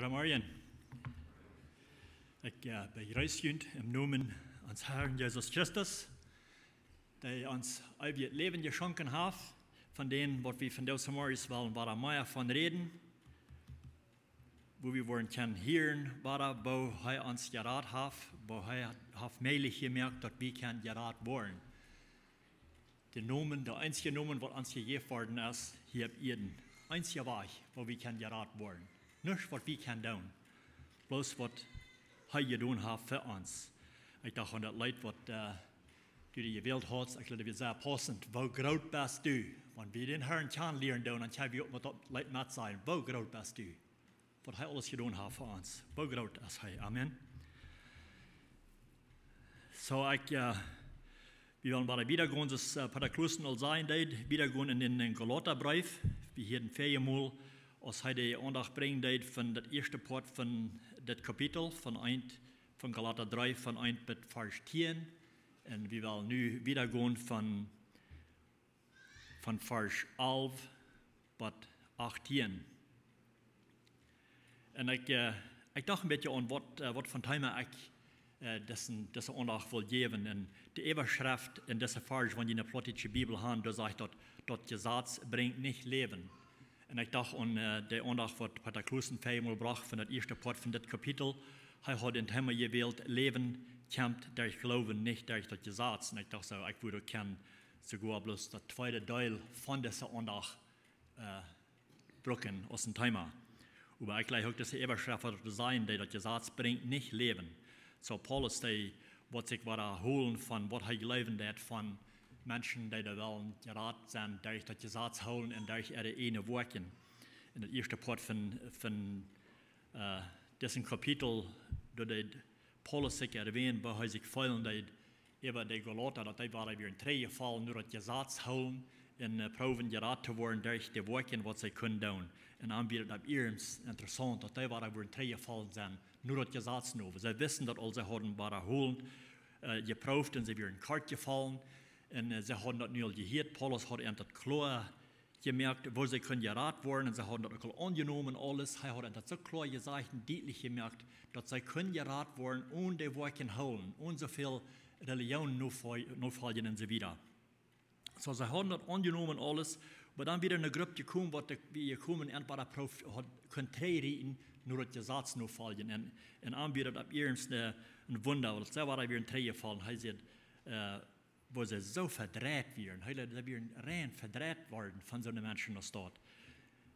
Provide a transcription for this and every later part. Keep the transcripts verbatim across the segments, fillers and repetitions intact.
Goodemorjen. Ekj, äh, bejreess junt em Nomen onsen Harn Jesus Christus, dee ons eewjet Läwen jeschonken haft, von däm, waut wie vondoag zemorjes wellen wada mea von räden, woo wie woaren kjennen hieren, wada, woo hee ons jerat haft, woo hee haft mäajlich jemoakt, daut wie kjennen jerat woaren. De Nomen, de eensje Nomen, waut ons jejäft worden es, hia opp Ieed. Eensja Wajch, woo wie kjennen jerat woaren. Nuscht, waut wie kjennen doonen. Bloos, waut hee jedonen haft fa ons. Ekj docht aun daut Leet, waut, äh, du die jewält hast, ekj jleew, daut wia sea paussent. Woo groot best du? Wan wie dän Harn kjanen lieren doonen, dan kjenn wie uk met daut Leet met sajen: Woo groot best du? Waut hee aules jedonen haft fa ons. Woo groot es hee. Amen. Soo, ekj, äh, wie wellen wada wieda gonen, soo aus, äh, Pater Klusten aul sajen deed, wieda gonen en dän, en dän Galatabreef. Wie hieeden väaje Mol, aus hee de Aundacht brinjen deed von daut ieeschte Poat von dit Kapitel, von eent, von Galata dree, von eent bat Varsch tieen. Un wie wellen nu wieda gonen von von Varsch alf bat achttieen. Un ekj, äh, ekj docht een bät aun waut, äh, waut fa Thema ekj, äh, disen, dise Aundacht well jäwen. Un de Äwaschreft en dise Varsch, wan jie ne plautdietsche Bibel han, doa sajcht daut: Daut Jesaz brinjt nich Läwen. Un ekj docht aun, äh, de Aundacht, waut Pater Klusten väaje Mol brocht von daut ieeschte Poat von dit Kapitel. Hee haud een Thema jewält: Läwen kjemt derch Gloowen, nich derch daut Jesaz. Un ekj docht soo, ekj wudd uk kjennen soogoa bloos daut tweede Deel von dise Aundacht, äh, brucken aus een Thema. Oba ekj jleew uk, daut de Äwaschreft, waut doa sajcht, daut daut Jesaz brinjt nich Läwen. Soo Paulus, dee woat sikj wada hoolen von waut hee jleewen deed von Menschen, dee doa wellen jerat sennen derch daut Jesaz hoolen un derch äare ieejne Woakjen. En daut ieeschte Poat von, von, äh, disen Kapitel, doa deed Paulus sikj erwänen, woo hee sikj feelen deed äwa de Galata, daut dee wada wieren trigjjefollen no daut Jesaz hoolen un, äh, proowen jerat to woaren derch de Woakjen, waut see kunnen doonen. Un dan wia daut opp ieescht interessaunt, daut dee wada wieren trigjjefollen sent no daut Jesaz no. See wisten daut aul, see hauden wada hoolen, äh, jeprooft un see wieren kort jefollen. Un, äh, see hauden daut nu aul jehieet. Paulus haud an daut kloa jemoakt, woo see kunnen jerat woaren, un see hauden daut uk aul aunjenomen, aules. Hee haud an daut soo kloa jesajcht un dietlich jemoakt, daut see kunnen jerat woaren, onen de Woakjen hoolen, onen soo väl Relijoon nofol-, nofoljen un soo wieda. Soo, see hauden daut aunjenomen, aules, oba dan wia eene Grupp jekomen, waut de, wia jekomen, entwäda prooft, haud, kunn trigjrieten no daut Jesaz nofoljen. Un, un dan wia daut opp ieescht een, een Wunda, wiels see wada wieren trigjjefollen. Hee säd, äh, woo see soo vedreit wieren. Hee, see wieren rein vedreit worden von soone Menschen aus daut.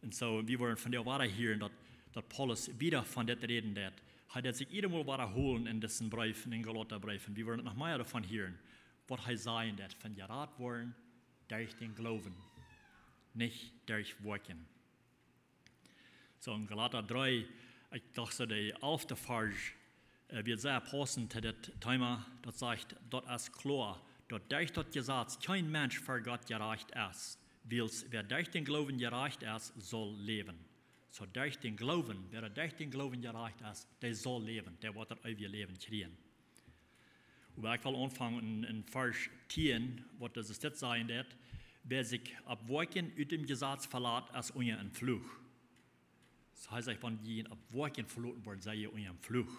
Un soo, wie woaren vondoag wada hieren, daut, daut Paulus wieda von dit räden deed. Hee deed sikj jiedatmol wada hoolen en disen Breef, en dän Galatabreef. Un wie woaren noch mea doavon hieren, waut hee sajen deed, von jerat woaren derch dän Gloowen, nich derch Woakjen. Soo, en Galata dree, ekj docht soo, de alfte Varsch, äh, wia sea paussent to dit Thema. Daut sajcht: Daut es kloa, daut derch daut Jesaz kjeen Mensch ver Gott jerajcht es, wiels wäa derch dän Gloowen jerajcht es, saul läwen. Soo, derch dän Gloowen, wäa derch dän Gloowen jerajcht es, dee saul läwen, dee woat daut eewje Läwen kjrieen. Oba ekj well aunfangen en, en Varsch tieen, waut doa dit sajen deed: Wäa sikj opp Woakjen ut däm Jesaz velat, es unja een Fluch. Soo hee sajcht, wan jie opp Woakjen veloten woaren, sent jie unja een Fluch.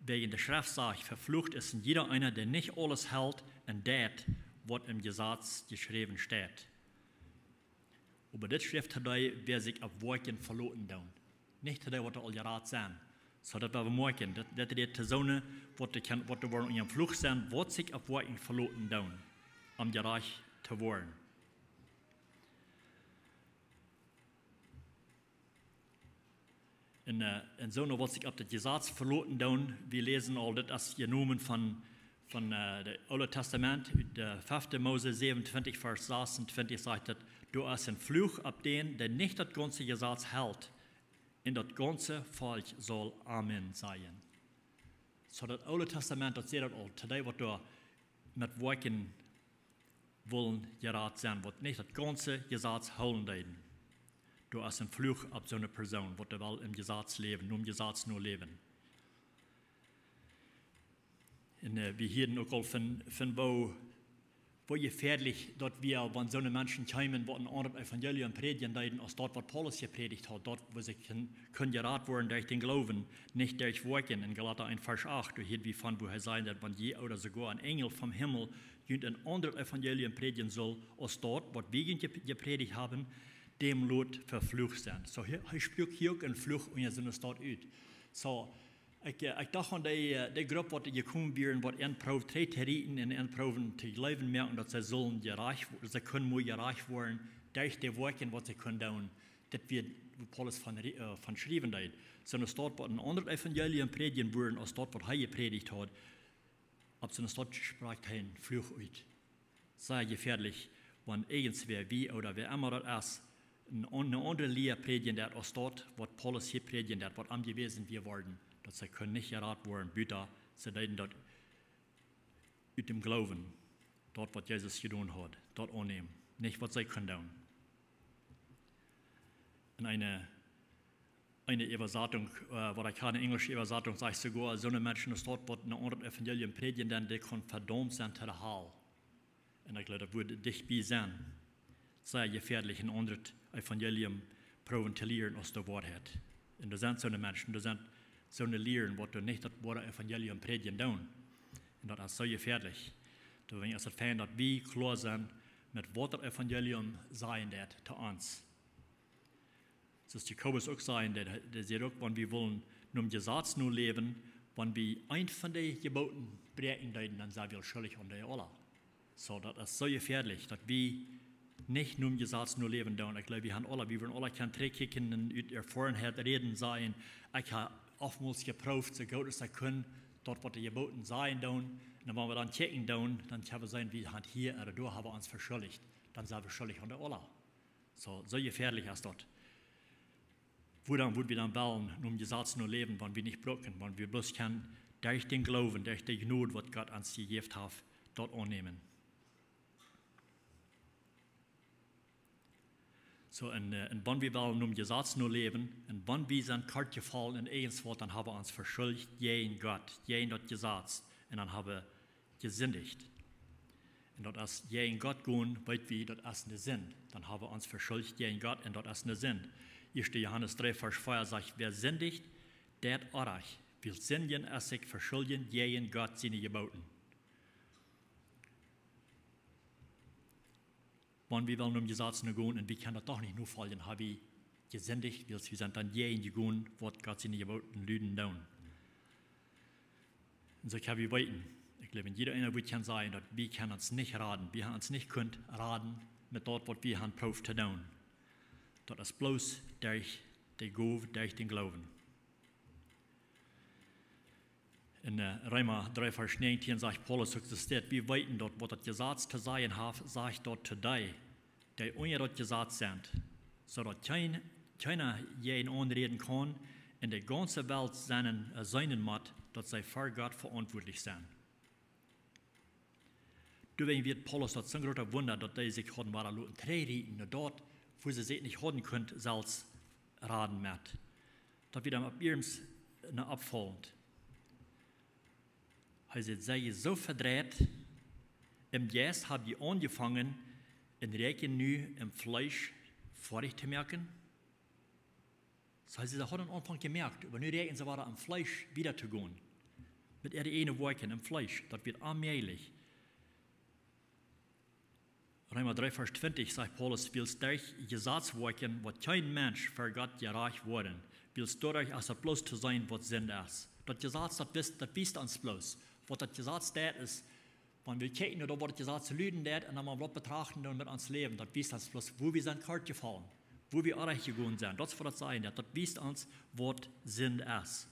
Wäajen de Schreft sajcht: Veflucht es een jieda eena, dee nich aules helt un deit, waut em Jesaz jeschräwen steit. Oba dit schrift to dee, wäa sikj opp Woakjen veloten doonen. Nich to dee, waut aul jerat sent. Soo daut wie moakjen, daut, daut dee to soone, waut dee kjennen, waut dee woaren unja een Fluch sennen, waut sikj opp Woakjen veloten doonen, om jerajcht to woaren. Un, äh, un soone, waut sikj opp daut Jesaz veloten doonen, wie läsen aul, daut es jenomen von, von, äh, daut Oole Tastament, ut de fefte Mose säwenuntwintich, Varsch sasuntwintich, sajcht et: Doa es een Fluch opp dän, dee nich daut gaunze Jesaz helt, un daut gaunze Volkj saul Amen sajen. Soo daut Oole Tastament, daut sajcht daut aul, to dee, waut doa met Woakjen wullen jerat sennen, waut nich daut gaunze Jesaz hoolen deeden. Doa es een Fluch opp soone Persoon, waut doa well em Jesaz läwen, nom Jesaz no läwen. Un, äh, wie hieeden uk aul von, von woo Woo jefäadlich daut wia, wan soone Menschen kjeemen, waut een aundret Evangelium prädjen deeden, aus daut, waut Paulus jeprädicht haud, daut, woo see kunnen, kunnen jerat woaren derch dän Gloowen, nich derch Woakjen. En Galata eent Varsch acht, doa hieed wie von, woo hee säd, daut wan jie ooda soogoa een Enjel vom Himmel junt een aundret Evangelium prädjen sull, aus daut, waut wie junt jep-, jeprädicht haben, däm lot veflucht sennen. Soo, hee, hee sprakj hia uk een Fluch unja soone Staut ut. Soo, ekj, eh, ekj docht aun dee, eh, dee Grupp, waut jekomen wieren, waut an proowen trigj to rieten un an proowen to jleewen moaken, daut see sullen jerajcht, see kunnen mau jerajcht woaren derch de Woakjen, waut see kunnen doonen. Dit wia, woo Paulus von rie-, eh, von schriewen deed. Soone Staut, waut een aundret Evangelium prädjen wudden, aus daut, waut hee jeprädicht haud, opp soone Staut sprakjt hee een Fluch ut. Sea jefäadlich, wan irjentwäa, wie ooda wäa emma daut es, een, eene aundre Lia prädjen deit aus daut, waut Paulus hia prädjen deit, waut am jewäsen wia worden, daut see kunnen nich jerat woaren, buta see deeden daut ut däm Gloowen, daut, waut Jesus jedonen haud, daut aunnämen, nich waut see kunnen doonen. En eene, eene Äwasatunk, eh, waut ekj haud, eene enjlische Äwasatunk, sajcht soogoa, soone Menschen aus daut, waut een aundret Evangelium prädjen, dan dee kunnen vedaumt sennen to de Hal. Un ekj jleew, daut wudd dicht bie sennen. Sea jefäadlich, een aundret Evangelium proowen to lieren aus de Woarheit. Un doa sent soone Menschen, doa sent soone Lieren, waut doa nich daut woare Evangelium prädjen doonen. Un daut es soo jefäadlich. Doawäajen es et fein, daut wie kloa sent met waut daut Evangelium sajen deit to ons. Soo aus Jakobus uk säd, dee, dee sajcht uk, wan wie wellen nom Jesaz no läwen, wan wie eent von de Jeboten bräakjen deeden, dan sent wie aul schuldich aun dee aula. Soo, daut es soo jefäadlich, daut wie nich nom Jesaz no läwen doonen. Ekj jleew, wie haben aula, wie wudden aula kjennen trigjkjikjen un ut Erfoarenheit räden, sajen, ekj hab oftmols jeprooft, soo goot aus ekj kunn, daut, waut de Jeboten sajen doonen. Un dan, wan wie dan checken doonen, dan kjenn wie seenen, wie haben hia ooda doa haben wie ons veschuldicht. Dan sent wie schuldich aun dee aula. Soo, soo jefäadlich es daut. Wuarom wudden wie dan wellen nom Jesaz no läwen, wan wie nich brucken, wan wie bloos kjennen derch dän Gloowen, derch de Jnod, waut Gott ons jejäft haft, daut aunnämen? Soo, un, eh, un wan wie wellen nom Jesaz no läwen, un wan wie sent kort jefollen en irjentwaut, dan haben wie ons veschuldicht jäajen Gott, jäajen daut Jesaz, un dan haben wie jesindicht. Un daut es jäajen Gott gonen, weet wie, daut es eene Sind. Dan haben wie ons veschuldicht jäajen Gott un daut es eene Sind. Ieeschte Johanes dree Varsch vea sajcht, wäa sindicht, deit Onrajcht, wiels sindjen es sikj veschuljen jäajen Gott siene Jeboten. Wan wie wellen nom Jesaz no gonen un wie kjennen daut doch nich nofoljen, haben wie jesindicht, wiels wie sent dan jäajen jegonen, waut Gott siene Jeboten luden doonen. Un soo kjenn wie weeten, ekj jleew, en jieda eena wudd kjennen sajen, daut wie kjennen ons nich raden, wie haben ons nich kunt raden met daut, waut wie haben prooft to doonen. Daut es bloos derch de Gow, derch dän Gloowen. En, eh, Reema dree Varsch näajentieen sajcht Paulus uk, doa steit, wie weeten daut, waut daut Jesaz to sajen haft, sajcht daut to dee, dee unja daut Jesaz sent, soo daut kjeen, kjeena jäajen aunräden kaun, un de gaunze Welt seenen, eh, seenen mott, daut see ver Gott veauntwuatlich sent. Doawäajen wia Paulus daut soon groota Wunda, daut dee sikj hauden wada loten trigjrieten, no daut, wua see sikj nich hauden kunt selfst raden met. Daut wia am opp eemol oppfaulent. Hee säd, sie jie soo vedreit, em Jeist hab jie aunjefongen un räakjen nu em Fleesch foadich to moaken? Soo, see hauden aunfangen jemoakt, oba nu räakjen see wada em Fleesch wieda to gonen. Met äare ieejne Woakjen em Fleesch, daut wia onmäajlich. Reema dree Varsch twintich sajcht Paulus, wiels derch Jesaz Woakjen woat kjeen Mensch ver Gott jerajcht woaren, wiels doaderch es daut bloos to seenen, waut Sind es. Daut Jesaz, daut wiest, daut wiest ons bloos. Waut daut Jesaz deit es, wan wie kjikjen no daut, waut daut Jesaz luden deit, un dan mau bloos betrachten doonen met ons Läwen, daut wiest ons bloos, wua wie sent kort jefollen, wua wie onrajcht jegonen sent. Daut es, waut daut sajen deit, daut wiest ons, waut Sind es.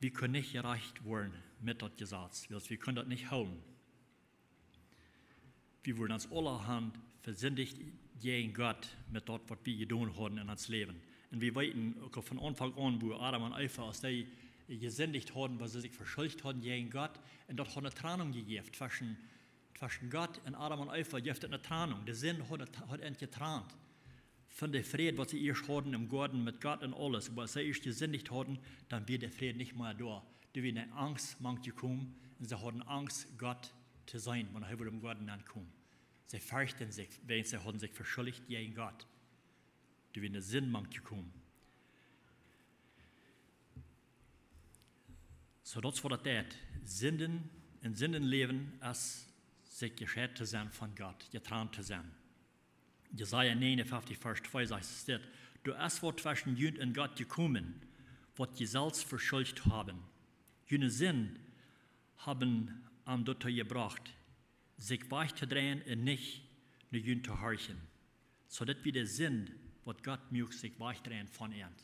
Wie kunnen nich jerajcht woaren met daut Jesaz, wiels wie kunnen daut nich hoolen. Wie wudden ons aulahaunt vesindicht jäajen Gott met daut, waut wie jedonen hauden en ons Läwen. Un wie weeten uk aul von Aunfank aun, wua Adam un Eva, aus dee jesindicht hauden, wua see sikj veschuldicht hauden jäajen Gott, un daut haud eene Trennung jejäft tweschen, tweschen Gott un Adam un Eva, jeef et eene Trennung. De Sind haud, haud an jetrant von de Fräd, waut see ieescht hauden em Goaden met Gott un aules. Oba aus see ieescht jesindicht hauden, dan wia de Fräd nich mea doa. Doa wia eene Angst mank jekomen un see hauden Angst, Gott to sennen, wan hee wudd em Goaden aunkomen. See ferchten sikj, wäajen see hauden sikj veschuldicht jäajen Gott. Doa wia eene Sind mank jekomen. Soo daut es waut daut deit. Sinden, een Sindenläwen es sikj jescheit to sennen von Gott, jetrant to sennen. Jesaja negenundfünfzig, Varsch twee sajcht et dit: „Doa es waut tweschen junt un Gott jekomen, waut jie selfst veschuldicht haben. June Sind haben am doatoo jebrocht, sikj wajchtodreien un nich no junt to horchen.“ Soo daut wia de Sind, waut Gott muak sikj wajchdreien von an.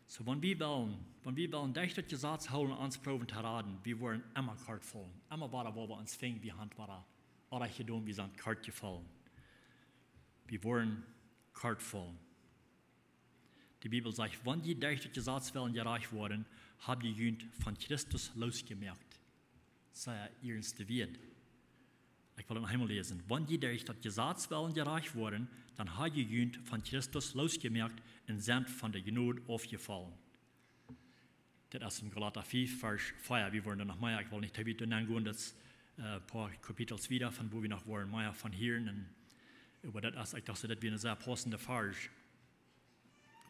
Soo, wan wie wellen, wan wie wellen derch daut Jesaz hoolen, ons proowen to raden, wie woaren emma kort faulen. Emma wada, wua wie ons finjen, wie haben wada orrajcht jedonen, wie sent kort jefaulen. Wie woaren kort faulen. De Bibel sajcht: „Wan jie derch daut Jesaz wellen jerajcht woaren, hab jie junt von Christus losjemoakt.“ Sea iernste Wieed. Ekj well daut noch eemol läsen. „Wan jie derch daut Jesaz wellen jerajcht woaren, dan hab jie junt von Christus losjemoakt un sent von de Jnod aufjefollen.“ Dit es en Galata fief, Varsch vea. Wie woaren doa noch mea, ekj well nich too wiet nengonen, daut es, äh, een poa Kapitels wieda, von wua wie noch woaren mea von hieren. Un, oba daut es, ekj docht, daut wia een sea paussenda Varsch.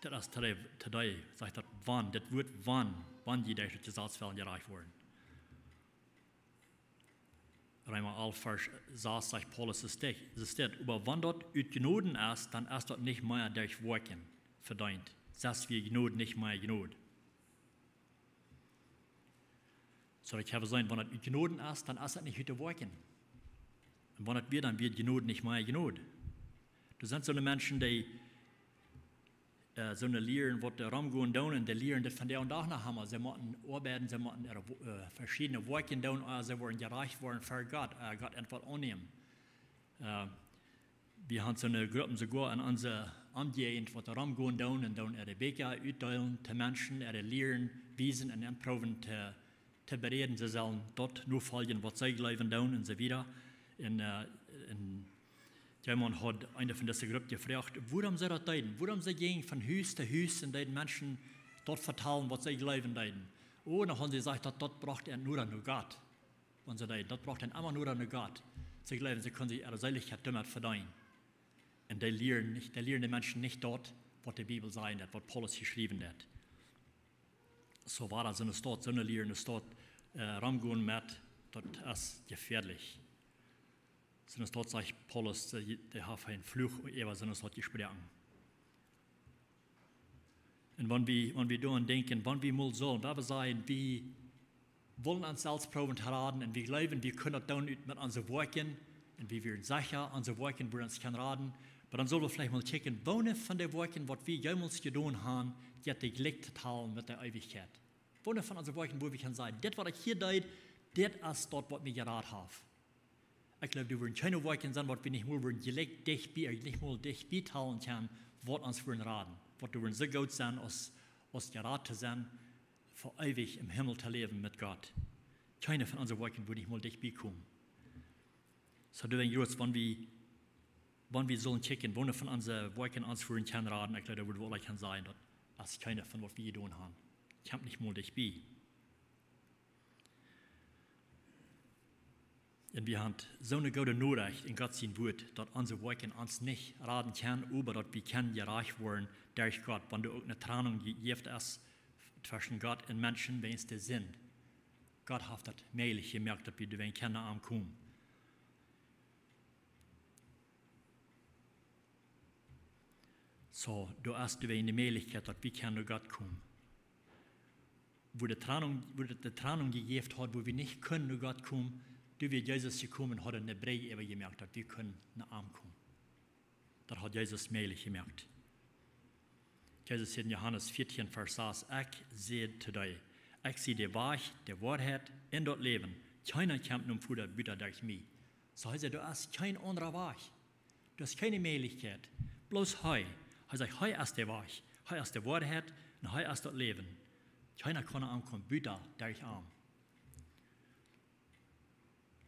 Daut es to dee, to dee, sajcht daut wan, dit Wuat wan, wan jie derch daut Jesaz wellen jerajcht woaren. Reema alf, Varsch sas sajcht Paulus, es dit, es dit: „Oba wan daut ut Jnoden es, dan es daut nich mea derch Woakjen vedeent. Sest wia Jnod nich mea Jnod.“ Soo, ekj hab jesajcht, wan daut ut Jnoden es, dan es daut nich ut de Woakjen. Un wan daut wia, dan wia Jnod nich mea Jnod. Doa sent soone Menschen, dee, äh, soone Lieren, waut doa romgonen doonen, un dee lieren daut von dän Dach no emma. See motten oabeiden, see motten äare Wo-, äh, veschiedne Woakjen doonen, ea see woaren jerajcht woaren ver Gott, ea Gott an woat aunnämen. Äh, wie haben soone Gruppen soogoa en onse Omjäajent, waut doa romgonen doonen un doonen äare Bieekja utdeelen to Menschen, äare Lieren wiesen un an proowen to, to beräden, see sellen daut nofoljen, waut see jleewen doonen un soo wieda. Un, äh, un jemaunt haud eene von dise Grupp jefroacht, wuarom see daut deeden, wuarom see jinjen von Hus to Hus un deeden Menschen daut vetalen, waut see jleewen deeden. Oh, dan hauden see jesajcht, daut, daut brocht an noda no Gott. Wan see deeden, daut brocht an emma noda no Gott. See jleewden, see kunnen sikj äare Seelichkjeit doamet vedeenen. Un dee lieren nich, dee lieren de Menschen nich daut, waut de Bibel sajen deit, waut Paulus jeschräwen haft. Soo wia daut soone Staut, soone Lieren, soone Staut, äh, romgonen met, daut es jefäadlich. Soone Staut, sajcht Paulus, dee, dee haft een Fluch äwa soone Staut jesproaken. Un wan wie, wan wie doaraun denkjen, wan wie mol sellen, wan wie sajen, wie wellen ons selfst proowen to raden un wie jleewen, wie kjennen daut doonen ut met onse Woakjen un wie wieren secha, onse Woakjen wudden ons kjennen raden, oba dan sell wie veleicht mol kjikjen, woone von de Woakjen, waut wie jemols jedonen haben, jeit jlikj to talen met de Eewichkjeit. Woone von onse Woakjen, wua wie kjennen sajen, dit, waut ekj hia deed, dit es daut, waut mie jerat haft. Ekj jleew, doa woaren kjeene Woakjen sennen, waut wie nich mol woaren jlikj dicht bie, nich mol dicht bie talen kjennen, waut ons woaren raden. Waut doa woaren soo goot sennen, aus, aus jerat to sennen, fa eewich em Himmel to läwen met Gott. Kjeene von onse Woakjen woat nich mol dicht bie komen. Soo, doa woaren jrots, wan wie, wan wie sellen kjikjen, woone von onse Woakjen ons woaren kjennen raden, ekj jleew, doa woat woll kjeena sajen, daut es kjeene von waut wie jedonen haben. Kjemt nich mol dicht bie. Un wie haben soone goode Norecht en Gott sien Wuat, daut onse Woakjen ons nich raden kjennen, oba daut wie kjennen jerajcht woaren derch Gott, wan doa uk eene Trennung jejäft es tweschen Gott un Menschen wäajens de Sind. Gott haft daut mäajlich jemoakt, daut wie doawäajen kjennen no am komen. Soo, doa es doawäajen de Mäajlichkjeit, daut wie kjennen no Gott komen. Wua de Trennung, wua daut de Trennung jejäft haud, wua wie nich kunnen no Gott komen, doa wia Jesus jekomen, haud eene Brigj äwajemoakt, daut wie kunnen no am komen. Daut haud Jesus mäajlich jemoakt. Jesus säd en Johanes vieetieen, Varsch sas: "Ekj säd to die, ekj sie de Wajch, de Woarheit un daut Läwen. Kjeena kjemt nom Voda buta derch mie." Soo hee säd, doa es kjeen aundra Wajch. Doa es kjeene Mäajlichkjeit. Bloos hee. Hee sajcht, hee es de Wajch. Hee es de Woarheit un hee es daut Läwen. Kjeena kaun aunkomen buta derch am.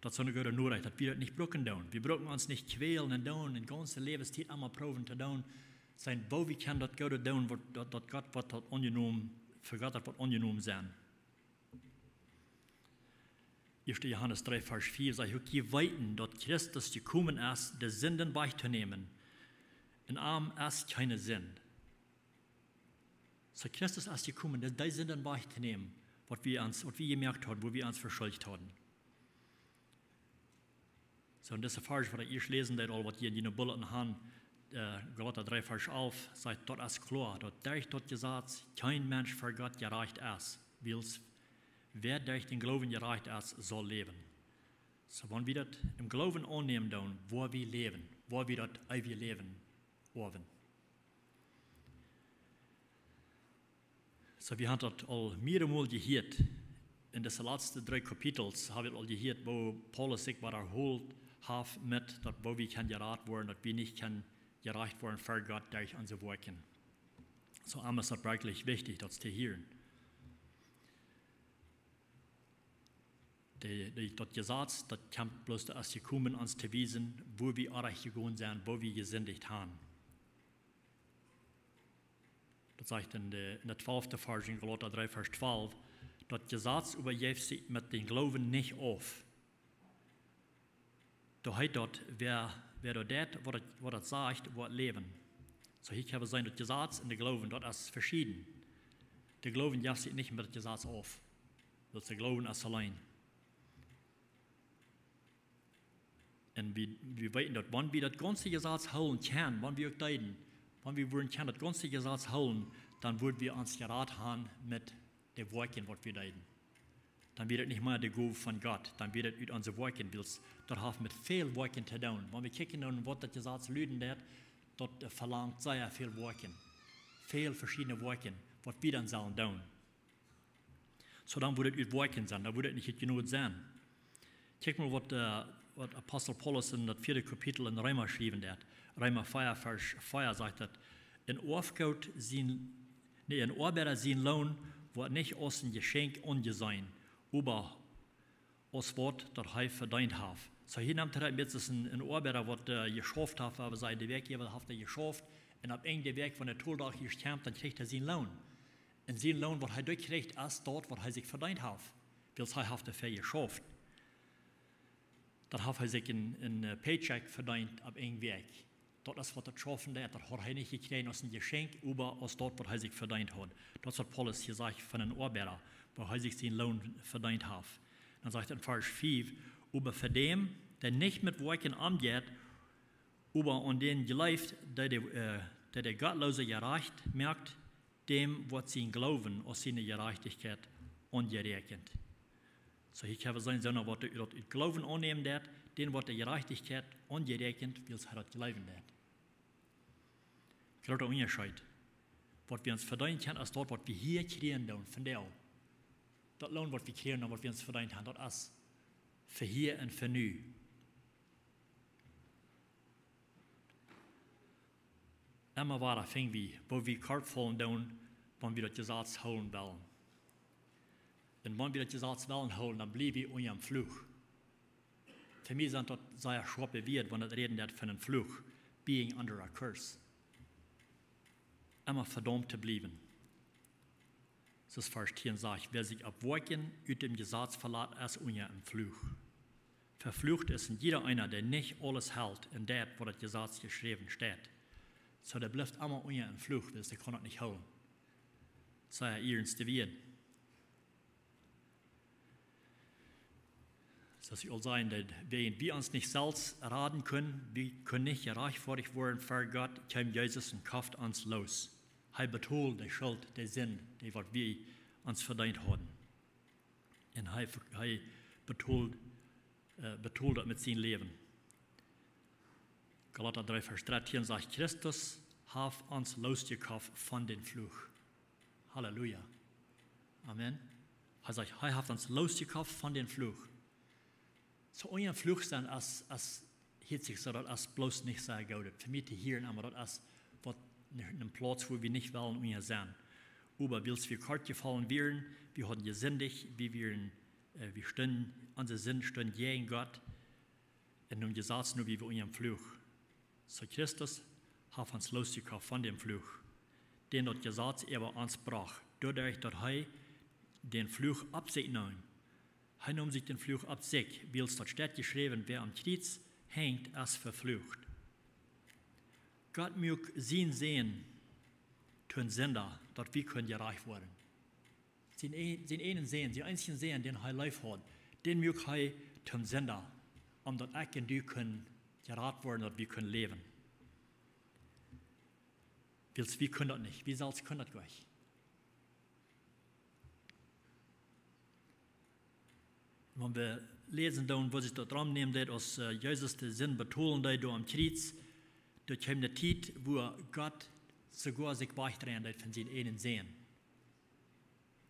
Daut es soone goode Norecht, daut wie daut nich brucken doonen. Wie brucken ons nich kjwälen un doonen, de gaunze Läwenstiet emma proowen to doonen, seenen, woo wie kjennen daut Goode doonen, waut, daut, daut Gott woat daut aunjenomen Fa Gott daut woat aunjenomen sennen. Ieeschte Johanes dree, Varsch vea sajcht uk: "Jie weeten, daut Christus jekomen es, de Sinden wajchtonämen. En am es kjeene Sind." Soo, Christus es jekomen, de, de Sinden wajchtonämen, waut wie ons, waut wie jemoakt hauden, wua wie ons veschuldicht hauden. Soo, en dise Varsch, waut ekj ieescht läsen deed, aul waut jie en june Bulletin han, äh, Galata dree, Varsch alf, sajcht, daut es kloa, daut derch daut Jesaz kjeen Mensch ver Gott jerajcht es, wiels wäa derch dän Gloowen jerajcht es, saul läwen. Soo, wan wie daut em Gloowen aunnämen doonen, woa wie läwen, woa wie daut eewje Läwen oawen. Soo, wie haben daut aul mearemol jehieet. En dise latste dree Kapitels haben wie aul jehieet, wua Paulus sikj wadaholt haft met daut, wua wie kjennen jerat woaren, daut wie nich kjennen jerajcht woaren ver Gott derch onse Woakjen. Soo, aules es daut werkjlich wichtich, daut to hieren. De, de, daut Jesaz, daut kjemt bloos, daut es jekomen, ons to wiesen, wua wie orrajcht jegonen sent, wua wie jesindicht haben. Daut sajcht en de, en de twalfte Varsch en Galata dree, Varsch twalf, daut Jesaz oba jeef sikj met dän Gloowen nich auf. Doa heet daut, wäa, wäa doa deit, waut et, waut et sajcht, woat läwen. Soo, hia kjenn wie seenen, daut Jesaz un de Gloowen, daut es veschieden. De Gloowen jeft sikj nich met daut Jesaz auf. Daut es de Gloowen es auleen. Un wie, wie weeten daut, wan wie daut gaunze Jesaz hoolen kjennen, wan wie uk deeden, wan wie wudden kjennen daut gaunze Jesaz hoolen, dan wudden wie ons jerat haben met de Woakjen, waut wie deeden. Dan wia daut nich mea de Gow von Gott, dan wia daut ut onse Woakjen, wiels daut haft met väl Woakjen to doonen. Wan wie kjikjen no waut daut Jesaz luden deit, daut, äh, velangt sea väl Woakjen. Väl veschiedne Woakjen, waut wie dan sellen doonen. Soo dan wudd et ut Woakjen sennen, dan wudd et nich ut Jnod sennen. Kjikj mol waut, äh, waut Apostel Paulus en daut vieede Kapitel en Reema schriewen deit. Reema vea, Varsch vea sajcht daut: "En Oafgoot sien, nä, en Oabeida sien Loon woat nich aus een Jeschenkj aunjeseenen, oba aus waut daut hee vedeent haft." Soo, hia nemt hee daut met aus een, een Oabeida, waut, äh, jeschauft haft, oba see de Wäakj äwa haft hee jeschauft. Un opp Enj de Wäakj, wan de Toldach ieescht kjemt, dan kjricht hee sien Loon. Un sien Loon, waut hee doa kjricht, es daut, waut hee sikj vedeent haft. Wiels hee haft doafäa jeschauft. Dan haft hee sikj een, een, äh, Paycheck vedeent opp eene Wäakj. Daut es waut daut Schaufen deit. Daut haud hee nich jekjräajen aus een Jeschenkj, oba aus daut, waut hee sikj vedeent haud. Daut es waut Paulus hia sajcht von een Oabeida, wua hee sikj sien Loon vedeent haft. Dan sajcht hee en Varsch fief: "Oba fa däm, dee nich met Woakjen omjeit, oba aun dän jleeft, dee de, äh, dee de Gottloose jerajcht moakt, däm woat sien Gloowen aus siene Jerajchtichkjeit aunjeräakjent." Soo, hia kjenn wie seenen, soona waut daut ut Gloowen aunnämen deit, dän woat de Jerajchtichkjeit aunjeräakjent, wiels hee daut jleewen deit. Groota Unjascheet. Waut wie ons vedeenen kjennen, es daut, waut wie hia kjrieen doonen, vondoag. Daut Loon, waut wie kjrieen doonen, waut wie ons vedeent haben, daut es fa hia un fa nu. Emma wada finj wie, woo wie kort faulen doonen, wan wie daut Jesaz hoolen wellen. Un wan wie daut Jesaz wellen hoolen, dan bliew wie unja een Fluch. Fa mie sent daut sea schoape Wieed, wan et räden deit von een Fluch, being under a curse. Emma vedaumt to bliewen. Soo aus Varsch tieen sajcht: "Wäa sikj opp Woakjen ut däm Jesaz velat, es unja een Fluch. Veflucht es een jieda eena, dee nich aules helt un deit, waut em Jesaz jeschräwen steit." Soo, dee blift emma unja een Fluch, wiels dee kaun daut nich hoolen. Soo, hia es de Wieed. Soo aus ekj aul säd, daut wie, wie ons nich selfst raden kjennen, wie kjennen nich jerajchtfoadicht woaren ver Gott, kjeem Jesus un koft ons loos. Hee betold de Schult, de Sind, dee waut wie ons vedeent hauden. Un hee, hee betold, äh, betold daut met sien Läwen. Galata dree, Varsch dartieen sajcht: "Christus haft ons loosjekoft von dän Fluch." Halleluja. Amen. Hee sajcht, hee haft ons loosjekoft von dän Fluch. Soo, unja een Fluch sennen es, es, hieet sikj soo, daut es bloos nich sea goot. Fa mie to hieren, oba daut es waut, een, een Plauz, wua wie nich wellen unja sennen. Oba wiels wie kort jefaulen wieren, wie hauden jesindicht, wie wieren, äh, wie stunden, onse Sind stunt jäajen Gott. Un nu em Jesaz, nu wie wie unja een Fluch. Soo Christus haft ons loosjekoft von däm Fluch, dän daut Jesaz äwa ons brocht. doaderch daut hee dän Fluch opp sikj neem. Hee neem sikj dän Fluch opp sikj, wiels daut steit jeschräwen: Wäa aum Kjriez henjt, es veflucht. Gott muak sienen Sän toom Sinda, daut wie kunnen jerajcht woaren. Sien, sien eenen Sän, sien eensjen Sän, dän hee leef haud, dän muak hee toom Sinda, om daut ekj un du kunnen jerat woaren, daut wie kunnen läwen. Wiels wie kunnen daut nich, wie selfst kunnen daut nich. Wan wie läsen dan, woo sikj daut romnämen deed, aus, äh, Jesus de Sind betolen deed doa aum Kjriez, doa kjeem de Tiet, wua Gott soogoa sikj wajchdreien deed von sienen eenen Sän.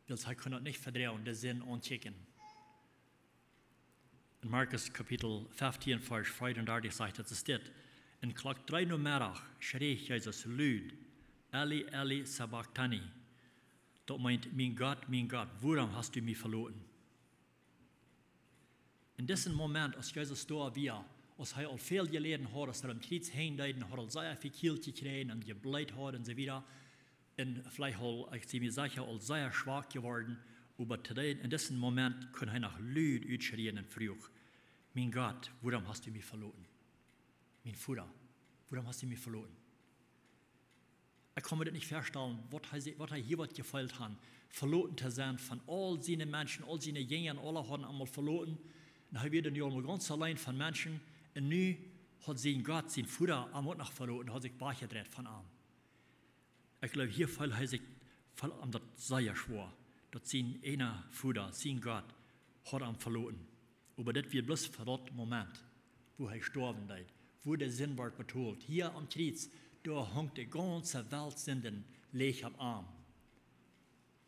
Wiels hee kunn daut nich vedroagen, de Sind aunkjikjen. En Markus Kapitel feftieen, Varsch veeaundartich sajcht daut, es dit: Un Klock dree Nomeddach schräch Jesus lud: Eli, Eli, sabachthani. Daut meent: Mien Gott, mien Gott, wuarom hast du mie veloten? En disen Moment, aus Jesus doa wia, aus hee aul väl jeläden haud, aus hee aum Kjriez henjt, un haud aul sea väl Kjieelt jekjräajen un jebleet haud un soo wieda, un veleicht aul, ekj sie mie secha, aul sea schwak jeworden, oba to dän, en disen Moment kunn hee noch lud utschrieen un fruach: Mien Gott, wuarom hast du mie veloten? Mien Voda, wuarom hast du mie veloten? Ekj kaun mie daut nich väastalen, waut hee, waut hee hia waut jefeelt haud, veloten to sennen von aul siene Menschen, aul siene Jinja, aule hauden am aul veloten. Un hee wia nu aul gaunz auleen von Menschen. Un nu haud sien Gott, sien Voda, am uk noch veloten, haud sikj wajchjedreit von am. Ekj jleew, hia feeld hee sikj, feeld am daut sea schwoa, daut sien eena Voda, sien Gott, haud am veloten. Oba dit wia bloos fa daut Moment, wua hee stoawen deed, wua de Sind wort betolt. Hia aum Kjriez, doa hunk de gaunze Welt Sinden läach opp am.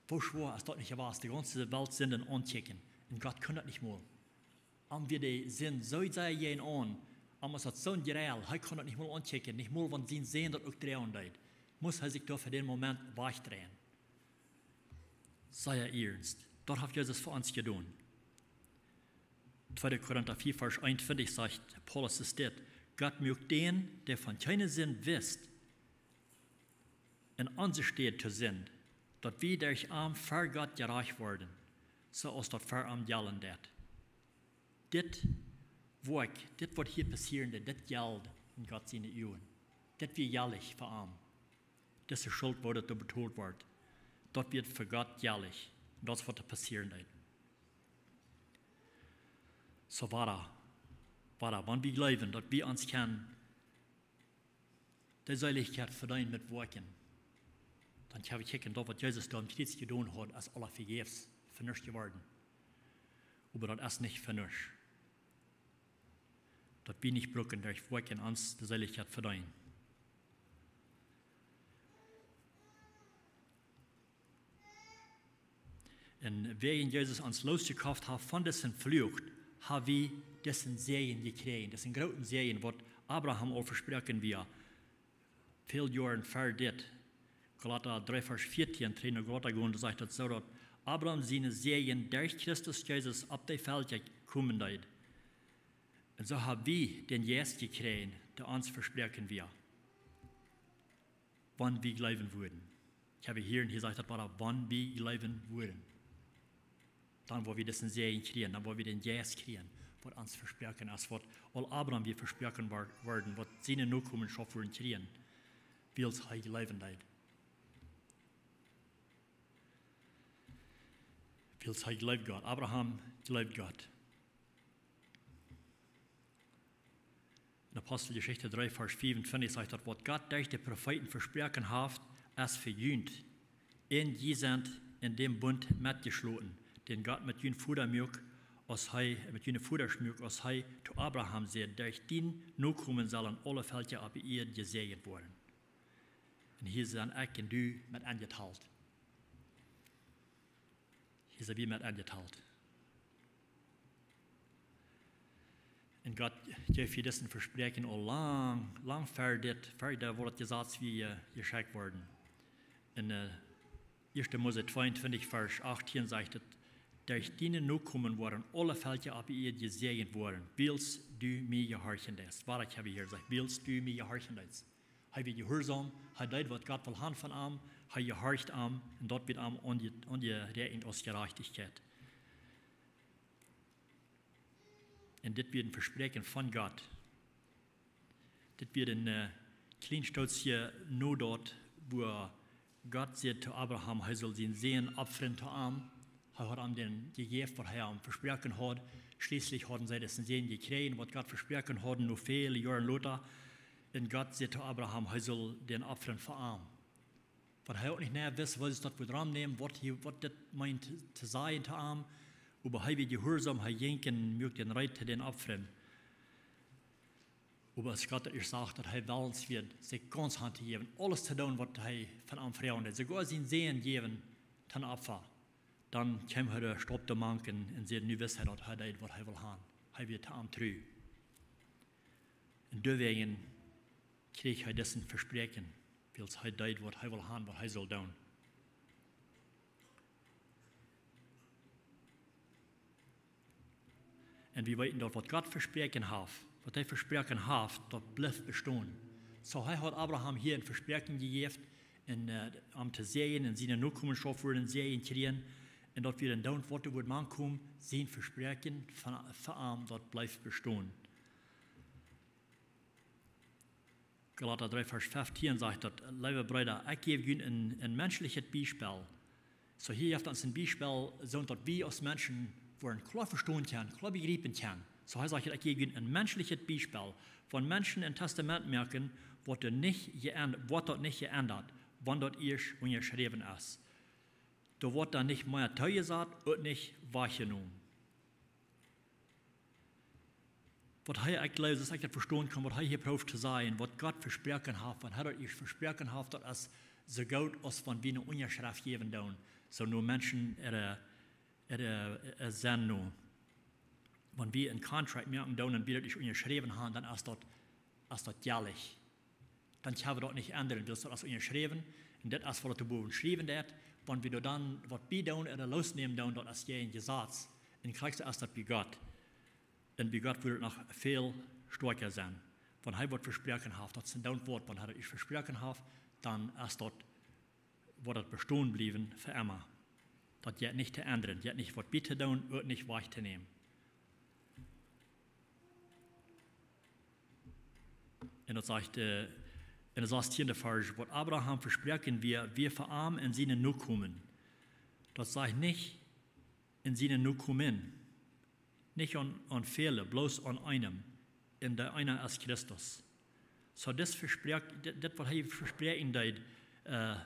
Woo schwoa es daut nich jewast, de gaunze Welt Sinden aunkjikjen? Un Gott kunn daut nich mol. Am wia de Sind soo sea jäajenaun, am wia daut soon Jrell, hee kunn daut nich mol aunkjikjen, nich mol wan sien Sän daut uk droagen deed. Must hee sikj doa fa dän Moment wajchdreien. Sea iernst. Daut haft Jesus fa ons jedonen. Tweede Korinta vea, Varsch eenuntwintich sajcht Paulus es dit: Gott muak dän, dee von kjeene Sind wist, en onse Städ to Sind, daut wie derch am ver Gott jerajcht worden, soo aus daut ver am jellen deed. Dit Woakj, dit waut hia passieren deed, dit jeld en Gott siene Uagen. Dit wia jellich fa am. Dise Schult, woo daut doa betolt wort, daut wia fa Gott jellich. Daut es waut doa passieren deed. Soo wada, wada, wan wie jleewen, daut wie ons kjennen de Seelichkjeit vedeenen met Woakjen, dan kjenn wie kjikjen, daut waut Jesus doa aum Kjriez jedonen haud, es aula vejäfs, fa nuscht jeworden. Oba daut es nich fa nuscht. Daut wie nich brucken derch Woakjen ons de Seelichkjeit vedeenen. Un wäajen Jesus ons losjekoft haft von disen Fluch, ha wie disen Säajen jekjräajen, disen grooten Säajen, waut Abraham aul vesproaken wia, väl Joaren ver dit. Galata dree Varsch vieetieen, trigj no Galata gonen, doa sajcht daut soo, daut Abraham sienen Säajen derch Christus Jesus opp de Velkja komen deed. Un soo ha wie dän Jeist jekjräajen, dee ons vesproaken wia, wan wie jleewen wudden. Ekj hab hia, un hia sajcht daut wada, wan wie jleewen wudden. Dan woa wie disen Säajen kjrieen, dan woa wie dän Jeist kjrieen, waut ons vesproaken es, waut aul Abraham wia vesproaken wor-, worden, waut siene Nokomenschoft wudden kjrieen, wiels hee jleewen deed. Wiels hee jleewd Gott. Abraham jleewd Gott. En Aposteljeschicht dree, Varsch vieeuntwintich sajcht daut, waut Gott derch de Profeeten vesproaken haft, es fa junt. Un jie sent en dän Bunt metjeschloten, dän Gott met jun Voda muak, aus hee, met june Vodasch muak, aus hee to Abraham säd: Derch dien Nokomen sellen aule Velkja opp de Ieed jesäajent woaren. Un hia sent ekj un du met enjetalt. Hia sent wie met enjetalt. Un Gott jeef hia disen Vespräakjen aul lang, lang ver dit, ver dit, woo daut Jesaz wia, äh, jeschekjt worden. En, äh, Ieeschte Mose tweeuntwintich, Varsch achtieen sajcht et: Derch diene Nokomen woaren aule Velkja opp de Ieed jesäajent woaren, wiels du mie jehorchen deist. Woo daut hab wie hia jesajcht, wiels du mie jehorchen deist. Hee wia jehuarsom, hee deed waut Gott wull han von am, Hee jehorcht am un daut wort am aunje-, aunjeräakjent aus Jerajchtichkjeit. Un dit wia een Vespräakjen von Gott. Dit wia een, äh, kjlien Stootje no daut, wua Gott säd to Abraham, hee sull sienen Sän opfren to am. Hee haud am dän jejäft, waut hee am vesproaken haud. Schlieslich hauden see disen Sän jekjräajen, waut Gott vesproaken haud, no väle Joaren lota. Un Gott säd to Abraham, hee sull dän opfren fa am. Waut hee uk nich mea wist, waut daut wudd romnämen, waut hee, waut dit meent to sajen to am. Oba hee wia jehuarsom, hee jinkj un muak dän reed to dän opfren. Oba aus Gott daut ieescht sach, daut hee wellens wia, sikj gaunz hantojäwen, aules to doonen, waut hee von am froagd, soogoa sienen Sän jäwen toom Opfa, dan kjeem hee doa stopp to mank un säd, nu wist hee, daut hee deed, waut hee wull han. Hee wia to am tru. Un doawäajen kjrieech hee disen Vespräakjen, wiels hee deed, waut hee wull han, waut hee sull doonen. Un wie weeten daut, waut Gott vesproaken haft, waut hee vesproaken haft, daut blift bestonen. Soo, hee haud Abraham hia een Vespräakjen jejäft, un, äh, am to säajnen, un siene Nokomenschoft wudden Säajen kjrieen, un daut wia een doonen, waut doa wudd mankomen, sien Vespräakjen von, von am, daut blift bestonen. Galata dree Varsch feftieen sajcht daut, leewe Breeda, ekj jäw junt een, een menschlichet Biespel. Soo hia jeft ons een Biespel, soo daut wie aus Menschen woaren kloa vestonen kjennen, kloa bejriepen kjennen. Soo hee sajcht, ekj jäw junt een menschlichet Biespel, wan Menschen een Testament moaken, woat doa nich jeen-, woat daut nich jeendat, wan daut ieescht unjaschräwen es. Doa woat dan nich mea toojesat, uk nich wajchjenomen. Waut hee, ekj jleew, soo aus ekj daut vestonen kaun, waut hee hia proowt to sajen, waut Gott vesproaken haft, wan hee daut ieescht vesproaken haft, daut es soo goot aus wan wie eene Unjaschreft jäwen doonen, soo no Menschen äare, äare, äare Senn no. Wan wie een Contract moaken doonen un wie daut ieescht unjaschräwen han, dan es daut, es daut jelich. Dan kjenn wie daut nich endren, wiels daut es unjaschräwen. Un dit es waut doa bowen jeschräwen steit. Wan wie doa dan waut bie doonen ooda loosnämen doonen, daut es jäajen Jesaz. Un krakjt soo es daut bie Gott. Un bie Gott wudd et noch väl stoakja sennen. Wan hee waut vesproaken haft, daut es een doonen Wort, wan hee daut ieescht vesproaken haft, dan es daut, woat daut bestonen bliewen fa emma. Daut jeit nich to endren, jeit nich waut bie to doonen, uk nich wajch to nämen. Un daut sajcht, äh, en dän sastienden Varsch, waut Abraham vesproaken wia, wia fa am un siene Nokomen. Daut sajcht nich en siene Nokomen, nich aun, aun väle, bloos aun eenem. Un dee eena es Christus. Soo, dit Vespräakj-, dit, dit waut hee vesproaken deed, äh,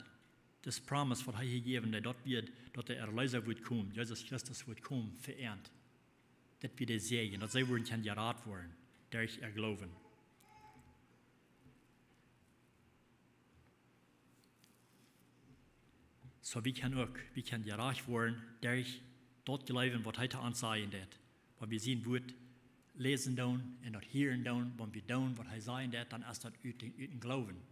dis promise waut hee hia jäwen deed, daut wia, daut de Erleesa wudd komen, Jesus Christus wudd komen, fa an. Dit wia de Säajen, daut see wudden kjennen jerat woaren, derch äa Gloowen. Soo, wie kjennen uk, wie kjennen jerajcht woaren, derch daut Gloowen waut hee to ons sajen deed. Wan wie sien Wort läsen doonen un daut hieren doonen, wan wie doonen waut hee sajen deed, dan es daut ut, ut dän Gloowen,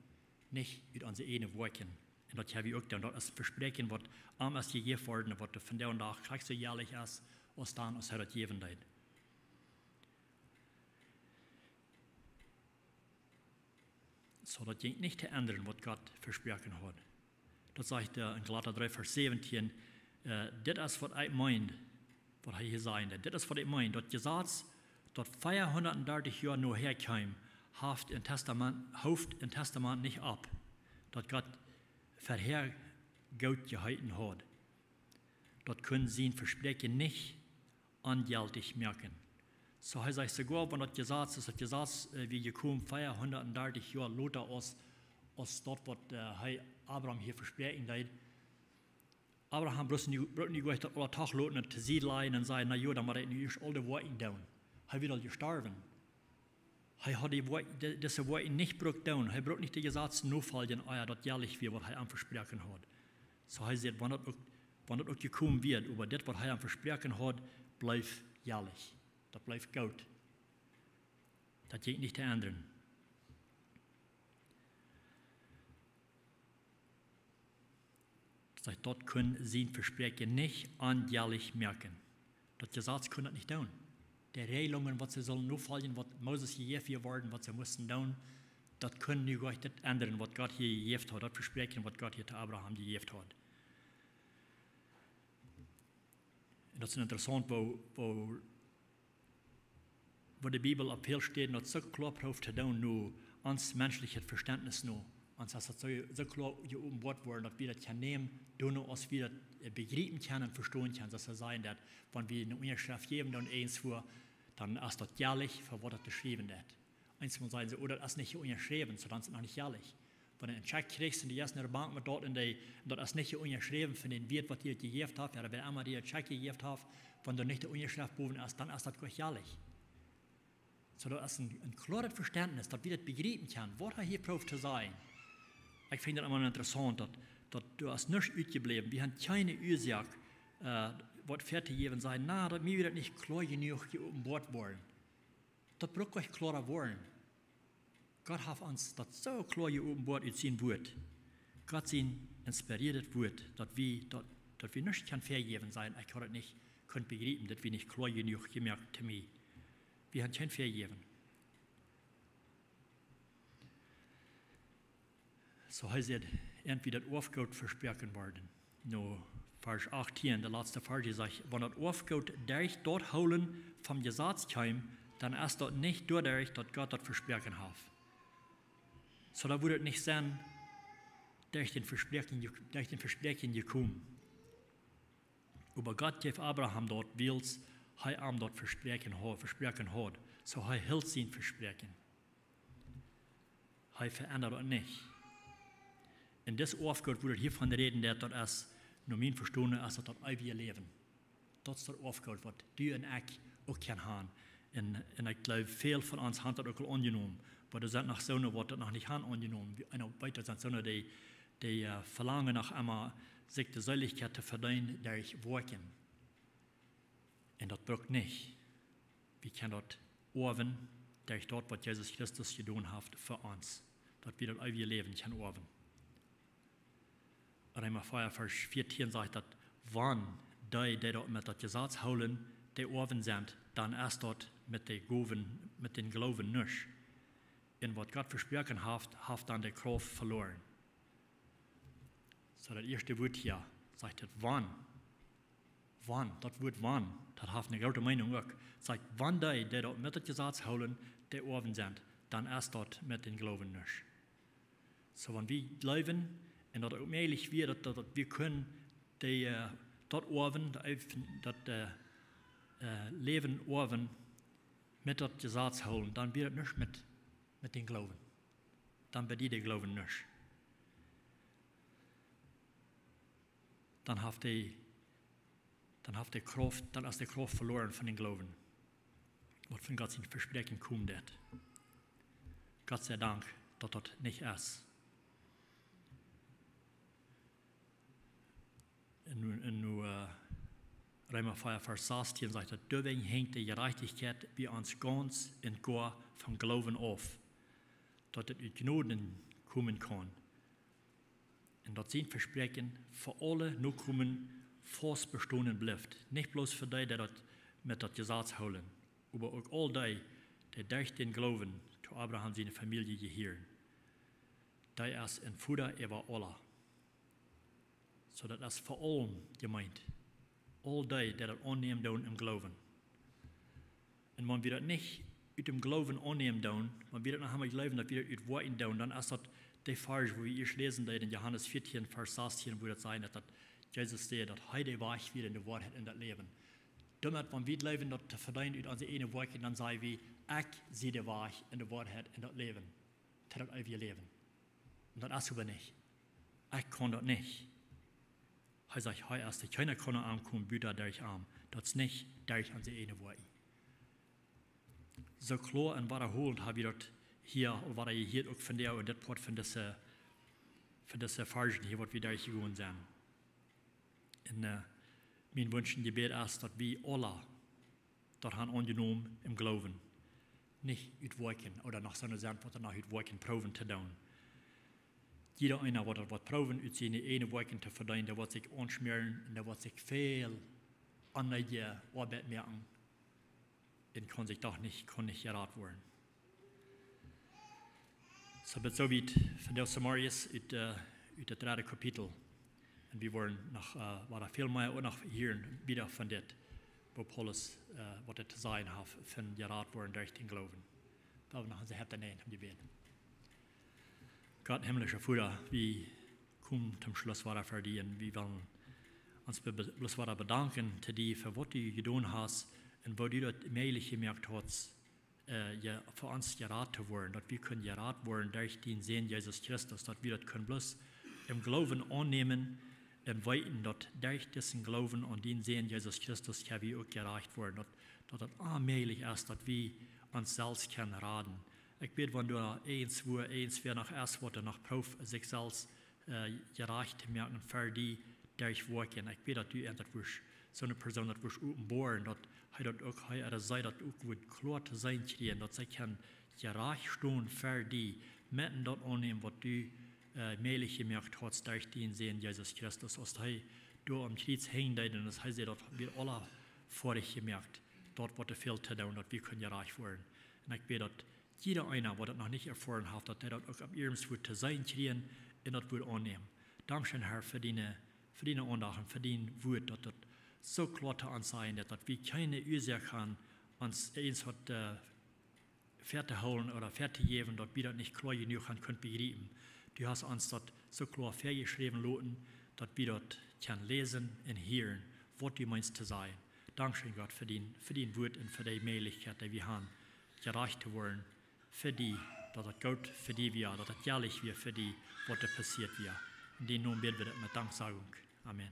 nich ut onse ieejne Woakjen. Un daut ha wie uk dan, daut es Vespräakjen waut am es jejäft worden, waut vondoag dän Dach krakjt soo jelich es, aus dan, aus hee daut jäwen deed. Soo, daut jinkj nich to endren waut Gott vesproaken haud. Daut sajcht, äh, en Galata dree Varsch säwentieen, äh, dit es waut ekj meen, waut hee hia säd. Dit es waut ekj meen, daut Jesaz, daut veahundatdartich Joa nohäa kjeem, haft een Testament, hooft een Testament nich opp, daut Gott verhäa goot jeheeten haud. Daut kunn sien Vespräakjen nich onjeltich moaken. Soo, hee sajcht soogoa, wan daut Jesaz es, daut Jesaz, äh, wia jekomen veahundatdartich Joa lota aus, aus daut waut, äh, hee Abraham hia vesproaken deed. Abraham bruck nich, bruck nich jlikj daut aula toloten un to Sied lajen un sajen, na jo, dan mott ekj nu ieescht aul de Woakjen doonen. Hee wia aul jestorwen. Hee haud dee Woa-, de-, dise Woakjen nich brukt doonen. Hee bruck nich dän Jesaz nofoljen, ea daut jelich wia waut hee am vesproaken haud. Soo hee sajcht, wan daut uk, wan daut uk jekomen wia, oba dit waut hee am vesproaken haud, bleef jelich. Daut bleef goot. Daut jinkj nich to endren. Sajcht, daut kunn sien Vespräakjen nich onjelich moaken. Daut Jesaz kunn daut nich doonen. De Reajlungen, waut see sullen nofoljen, waut Moses jejäft wia worden, waut see musten doonen, daut kunn nu goanich daut endren, waut Gott hia jejäft haud, daut Vespräakjen, waut Gott hia to Abraham jejäft haud. Un daut es interessaunt, woo, woo, woo de Bibel opp väl Städen daut soo kloa prooft to doonen, no ons menschlichet Vestentnis no. Ons es daut soo, soo kloa jeopenboat worden, daut wie daut kjennen nämen, doonen, aus wie daut, äh, bejriepen kjennen un vestonen kjennen. Soo aus see sajen, daut wan wie eene Unjaschreft jäwen, dan irjentwua, dan es daut jelich, fa waut daut jeschräwen es. Eenjemol sajen see: "Oh, daut es nich unjaschräwen, soo dan es daut noch nich jelich." Wan du een Scheck kjrichst un du jeist no de Bank met daut un dee, daut es nich unjaschräwen von dän Wieet, waut dee jejäft haft, ooda wäa emma dee daut Scheck jejäft haft, wan doa nich de Unjaschreft bowen es, dan es daut goanich jelich. Soo, daut es een, een kloaret Vestentnis, daut wie daut bejriepen kjennen, waut hee hia prooft to sajen. Ekj finj daut emma interessaunt, daut, daut doa es nuscht utjebläwen. Wie haben kjeene Uasoak, äh, waut väa to jäwen, sajen: "Na, daut mie wia daut nich kloa jenuach jeopenboat worden." Daut brukt goanich kloara woaren. Gott haft ons daut soo kloa jeopenboat ut sien Wuat. Gott sien inspirieedet Wuat, daut wie, daut, daut wie nuscht kjennen väajäwen, sajen: "Ekj haud daut nich kunt bejriepen, daut wia nich kloa jenuach jemoakt to mie." Wie haben kjeen Väajäwen. Soo hee sajcht, ent wie daut Oafgoot vesproaken worden. No Varsch achtieen, de latste Varsch, dee sajcht: "Wan daut Oafgoot derch daut Hoolen vom Jesaz kjeem, dan es daut nich doaderch, daut Gott daut vesproaken haft. Soo dan wudd daut nich sennen derch dän Vespräakjen je-, derch dän Vespräakjen jekomen. Oba Gott jeef Abraham daut, wiels hee am daut Vespräakjen haud, Vespräakjen haud. Soo hee hilt sien Vespräakjen." Hee veendat daut nich. Un dit Oafgoot, wua daut hia von räden deit, daut es, no mien Vestonen, es daut daut eewje Läwen. Daut es daut Oafgoot, waut du un ekj uk kjennen haben. Un, un ekj jleew, väl von ons haben daut uk aul aunjenomen. Oba doa sent noch soone, waut daut noch nich haben aunjenomen. Wie, un uk wieda sent soone, dee, dee, äh, velangen noch emol, sikj de Seelichkjeit to vedeenen derch Woakjen. Un daut brukt nich. Wie kjennen daut oawen derch daut, waut Jesus Christus jedonen haft fa ons. Daut wie daut eewje Läwen kjennen oawen. Reema vea, Varsch vieetieen sajcht daut: "Wan dee, dee daut met daut Jesaz hoolen, de Oawen sent, dan es daut met de Gowen, met dän Gloowen nuscht. Un waut Gott vesproaken haft, haft dan de Krauft veloaren." Soo, daut ieeschte Wuat hia, sajcht et wan. Wan, daut Wuat wan, daut haft eene groote Meenunk uk. Sajcht: "Wan dee, dee daut met daut Jesaz hoolen, de Oawen sent, dan es daut met dän Gloowen nuscht." Soo, wan wie jleewen, un daut uk mäajlich wia, daut, daut, daut wie kunnen dee, äh, daut oawen, daut, äh, daut, äh, äh, Läwen oawen met daut Jesaz hoolen, dan wia daut nuscht met, met dän Gloowen. Dan bediet de Gloowen nuscht. Dan haft dee, dan haft dee Krauft, dan es de Krauft veloaren von dän Gloowen, waut von Gott sien Vespräakjen kjemt. Gott sie Dank, daut daut nich es. Un nu, un nu, äh, Reema vea, Varsch sastieen sajcht daut: "Doawäajen henjt de Jerajchtichkjeit bie ons gaunz un goa vom Gloowen auf, daut et ut Jnod komen kaun. Un daut sien Vespräakjen fa aule Nokomen faust bestonen blift, nich bloos fa dee, dee daut met daut Jesaz hoolen, oba uk aul dee, dee derch dän Gloowen to Abraham siene Famielje jehieren. Dee es een Voda äwa aula." Soo, daut es fa aulem jemeent. Aul dee, dee daut aunnämen doonen em Gloowen. Un wan wie daut nich ut dän Gloowen aunnämen doonen, wan wie daut noch emol jleewen, daut wie daut ut Woakjen doonen, dan es daut de Varsch, wua wie ieescht läsen deeden, en Johanes vieetieen, Varsch sastieen, wua daut sajcht, daut, daut Jesus säd, daut hee de Wajch wia un de Woarheit un daut Läwen. Doamet, wan wie jleewen, daut to vedeenen ut onse eejne Woakjen, dan saj wie: "Ekj sie de Wajch un de Woarheit un daut Läwen, to daut eewje Läwen." Un daut es oba nich. Ekj kaun daut nich. Hee sajcht, hee es de, kjeena kaun no am komen, buta derch am. Daut es nich derch onse eejne Woakjen. Soo kloa un wadaholent hab wie daut hia aul wada jehieet, uk von dee, en dit Poat von dise, von dise Varschen hia, waut wie derchjegonen sent. Un, äh, mien Wunsch un Jebäd es, daut wie aula daut haben aunjenomen em Gloowen. Nich ut Woakjen, ooda noch soone sent, waut doa noch ut Woakjen proowen to doonen. Jieda eena, waut daut woat proowen, ut siene eejne Woakjen to vedeenen, dee woat sikj aunschmäaren un dee woat sikj väl aundre Oabeit moaken. Un kaun sikj doch nich, kaun nich jerat woaren. Soo, bat soo wiet von dän Samarius ut, äh, ut daut dredde Kapitel. Un wie woaren noch, äh, woaren väl mea uk noch hieren, wieda von dit, woo Paulus, äh, waut hee to sajen haft von jerat woaren derch dän Gloowen. Daut wie noch ons Hoat nämen, om Jebäd. Gott, himmlischa Voda, wie komen toom Schluss wada ver die un wie wellen ons be-, be-, bloos wada bedanken to die fa waut du jedonen hast un woo du daut mäajlich jemoakt hast, äh, je-, fa ons jerat to woaren, daut wie kjennen jerat woaren derch dän Sän Jesus Christus, daut wie daut kjennen bloos em Gloowen aunnämen un weeten, daut derch disen Gloowen aun dän Sän Jesus Christus kjenn wie uk jerajcht woaren, daut, daut daut onmäajlich es, daut wie ons selfst kjennen raden. Ekj bäd, wan doa irjentwua, irjentwäa noch es, waut doa noch prooft, sikj selfst, äh, jerajcht to moaken, ver die derch Woakjen. Ekj bäd, daut du ent daut wurscht, soone Persoon daut wurscht openboaren, daut hee daut uk, hee ooda see daut uk wudd kloa to seenen kjrieen, daut see kjennen jerajcht stonen ver die, met daut aunnämen, waut du, äh, mäajlich jemoakt hast derch dän Sän Jesus Christus, aus hee doa aum Kjriez hinjdeed un aus hee säd, daut wia aules foadich jemoakt, daut waut doa fäld to doonen, daut wie kjennen jerajcht woaren. Un ekj bäd, daut jieda eena, waut daut noch nich erfoaren haft, daut hee daut uk opp irjentwua to seenen kjrieen un daut wudd aunnämen. Dankscheen, Herr, fa diene, fa diene Aundacht un fa dien Wuat, daut daut soo kloa to ons sajen deit, daut wie kjeene Uasoak han, ons irjentwaut, äh, väa to hoolen ooda väa to jäwen, daut wie daut nich kloa jenuach han kunt bejriepen. Du hast ons daut soo kloa väajeschräwen loten, daut wie daut kjennen läsen un hieren, waut du meenst to sajen. Dankscheen, Gott, fa dien, fa dien Wuat un fa dee Mäajlichkjeit, dee wie han, jerajcht to woaren fa die, daut daut goot fa die wia, daut daut jelikj wia fa die, waut doa passieet wia. En dien Nomen bäd wie daut met Danksagunk. Amen.